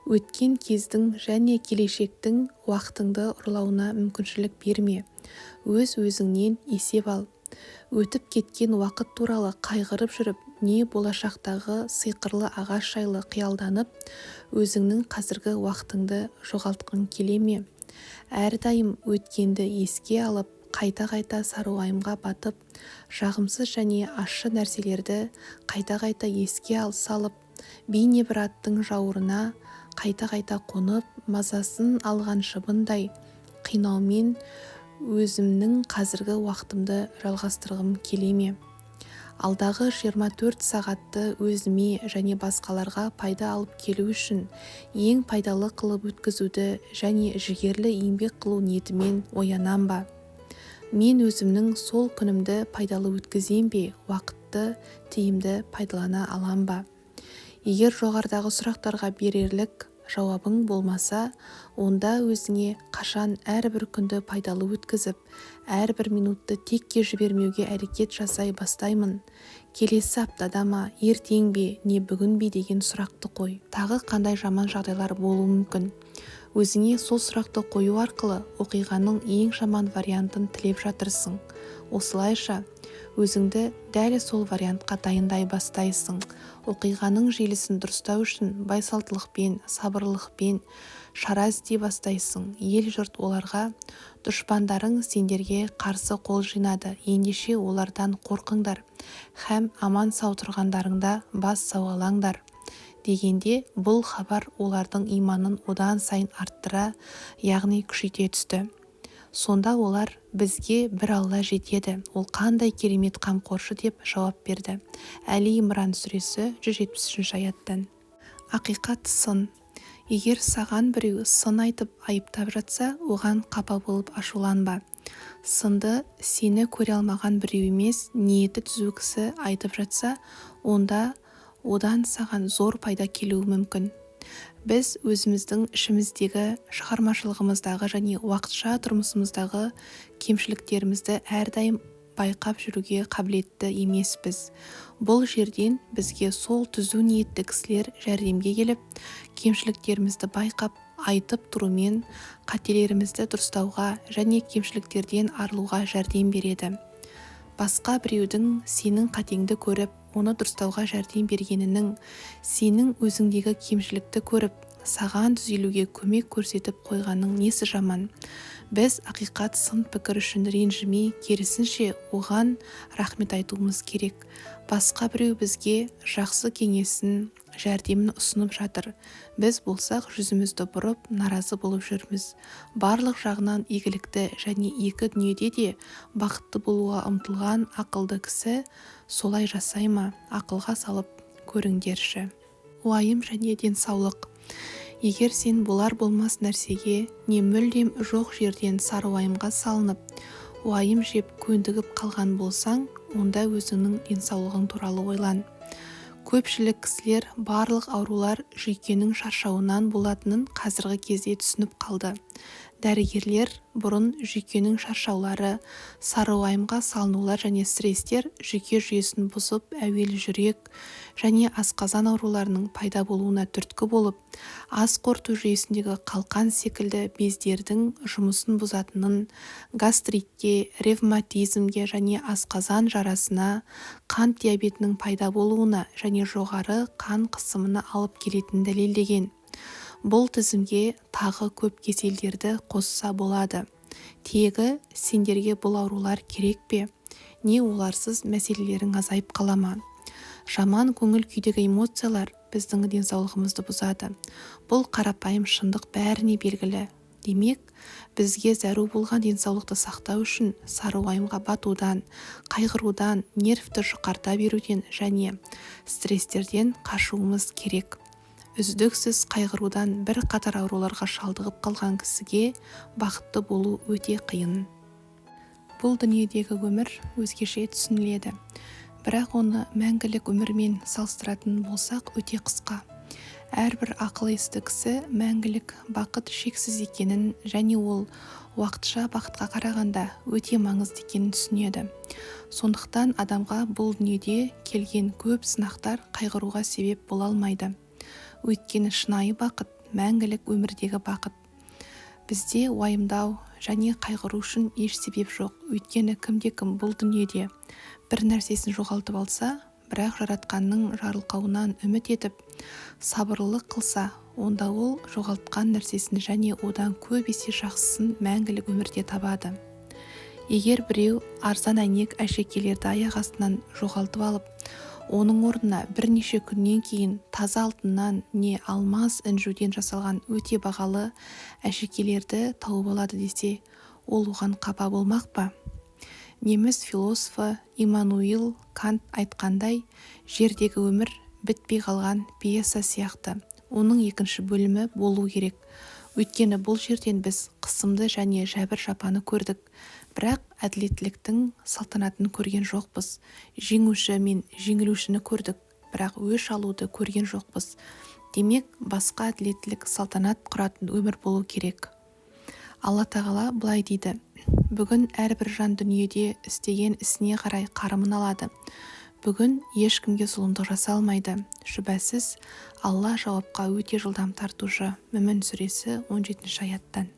Өткен кездің және келешектің уақытыңды ұрлауына мүмкіншілік берме. Өз-өзіңнен есеп ал. Өтіп кеткен уақыт туралы қайғырып жүріп, не болашақтағы сиқырлы ағаш жайлы қиялданып, өзіңнің қазіргі уақытыңды жоғалтқың келе ме? Әрдайым өткенді еске алып, қайта-қайта сарыуайымға батып, жағымсыз және ащы нәрселерді қайта-қайта еске салып, бейне бір аттың жауырынына қайта-қайта қонып, мазасын алған шыбындай қинаумен өзімнің қазіргі уақытымды жалғастырғым келе ме? Алдағы 24 сағатты өзіме және басқаларға пайда алып келу үшін ең пайдалы қылып өткізуді және жігерлі еңбек қылу ниетімен оянам ба? Мен өзімнің сол күнімді пайдалы өткізем бе, уақытты тиімді пайдалана алам ба? Егер жоғарыдағы сұрақтарға берерлік жауабың болмаса, онда өзіңе қашан әрбір күнді пайдалы өткізіп, әрбір минутты текке жібермеуге әрекет жасай бастаймын? Келесі аптада ма, ертең бе, не бүгін бе деген сұрақты қой. Тағы қандай жаман жағдайлар болуы мүмкін? Өзіңе сол сұрақты қою арқылы оқиғаның ең жаман вариантын тілеп жатырсың. Осылайша, өзіңді дәл сол вариантқа дайындай бастайсың. Оқиғаның желісін дұрыстау үшін байсалдылықпен, сабырлылықпен шара іздей бастайсың. Ел-жұрт оларға: "Дұшпандарың сендерге қарсы қол жинады, ендеше олардан қорқыңдар һәм аман-сау тұрғандарыңда бас сауғалаңдар", – дегенде, бұл хабар олардың иманын одан сайын арттыра, яғни күшейте түсті. Сонда олар: "Бізге бір Алла жетеді, ол қандай керемет қамқоршы", – деп жауап берді. Әли Имран сүресі, 173-аяттан. Ақиқат сын. Егер саған біреу сын айтып, айыптап жатса, оған қапа болып ашуланба. Сынды сені көре алмаған біреу емес, ниеті түзу кісі айтып жатса, онда одан саған зор пайда келуі мүмкін. Біз өзіміздің ішіміздегі, шығармашылығымыздағы және уақытша тұрмысымыздағы кемшіліктерімізді әрдайым байқап жүруге қабілетті емеспіз. Бұл жерден бізге сол түзу ниетті кісілер жәрдемге келіп, кемшіліктерімізді байқап, айтып тұрумен қателерімізді дұрыстауға және кемшіліктерден арылуға жәрдем береді. Басқа біреудің сенің қатеңді көріп, оны дұрыстауға жәрдем бергенінің, сенің өзіңдегі кемшілікті көріп, саған түзелуге көмек көрсетіп қойғанның несі жаман? Біз ақиқат сын пікір үшін ренжімей, керісінше, оған рахмет айтуымыз керек. Басқа біреу бізге жақсы кеңесін, жәрдемін ұсынып жатыр, біз болсақ жүзімізді бұрып, наразы болып жүрміз. Барлық жағынан игілікті және екі дүниеде де бақытты болуға ұмтылған ақылды кісі солай жасай ма? Ақылға салып көріңдерші. Уайым және денсаулық. Егер сен болар-болмас нәрсеге не мүлдем жоқ жерден сары уайымға салынып, уайым жеп көндігіп қалған болсаң, онда өзіңнің денсаулығың туралы ойлан. Көпшілік кісілер барлық аурулар жүйкенің шаршауынан болатынын қазіргі кезде түсініп қалды. Дәрігерлер бұрын жүйкенің шаршаулары, сары уайымға салынулар және стресстер жүйке жүйесін бұзып, әуелі жүрек және асқазан ауруларының пайда болуына түрткі болып, ас қорыту жүйесіндегі қалқан секілді бездердің жұмысын бұзатынын, гастритке, ревматизмге және асқазан жарасына, қант диабетінің пайда болуына және жоғары қан қысымына алып келетінін дәлелдеген. Бұл тізімге тағы көп кеселдерді қосса болады. Тегі, сендерге бұл аурулар керек пе? Не оларсыз мәселелерің азайып қала ма? Жаман көңіл күйдегі эмоциялар біздің денсаулығымызды бұзады. Бұл қарапайым шындық бәріне белгілі. Демек, бізге зәру болған денсаулықты сақтау үшін сары уайымға батудан, қайғырудан, нервті жұқарта беруден және стресстерден қашуымыз керек. Үздіксіз қайғырудан бірқатар ауруларға шалдығып қалған кісіге бақытты болу өте қиын. Бұл дүниедегі өмір өзгеше түсініледі. Бірақ оны мәңгілік өмірмен салыстыратын болсақ, өте қысқа. Әрбір ақыл-есті кісі мәңгілік бақыт шексіз екенін және ол уақытша бақытқа қарағанда өте маңызды екенін түсінеді. Сондықтан адамға бұл дүниеде келген көп сынақтар қайғыруға себеп бола алмайды. Өйткені шынайы бақыт Мәңгілік өмірдегі бақыт. Бізде уайымдау және қайғыру үшін еш себеп жоқ, өйткені кімде-кім бұл дүниеде бір нәрсесін жоғалтып алса, бірақ Жаратқанның жарылқауынан үміт етіп, сабырлылық қылса, онда ол жоғалтқан нәрсесін және одан көп есе жақсысын мәңгілік өмірде табады. Егер біреу арзан әйнек әшекейлерді аяқ астынан жоғалтып алып, оның орнына бірнеше күннен кейін таза алтыннан не алмас інжуден жасалған өте бағалы әшекейлерді тауып алады десе, ол оған қапа болмақ па? Неміс философы Иммануил Кант айтқандай, жердегі өмір бітпей қалған пьеса сияқты, оның екінші бөлімі болу керек. Өйткені бұл жерден біз қысымды және жәбір-жапаны көрдік, бірақ әділеттіліктің салтанатын көрген жоқпыз, жеңуші мен жеңілушіні көрдік, бірақ өш алуды көрген жоқпыз. Демек, басқа әділеттілік салтанат құратын өмір болу керек. Алла Тағала былай дейді: Бүгін әрбір жан дүниеде істеген ісіне қарай қарымын алады. Бүгін ешкімге зұлымдық жасалмайды. Шүбәсіз, Алла жауапқа өте жылдам тартушы. Мүмін сүресі 17 аяттан.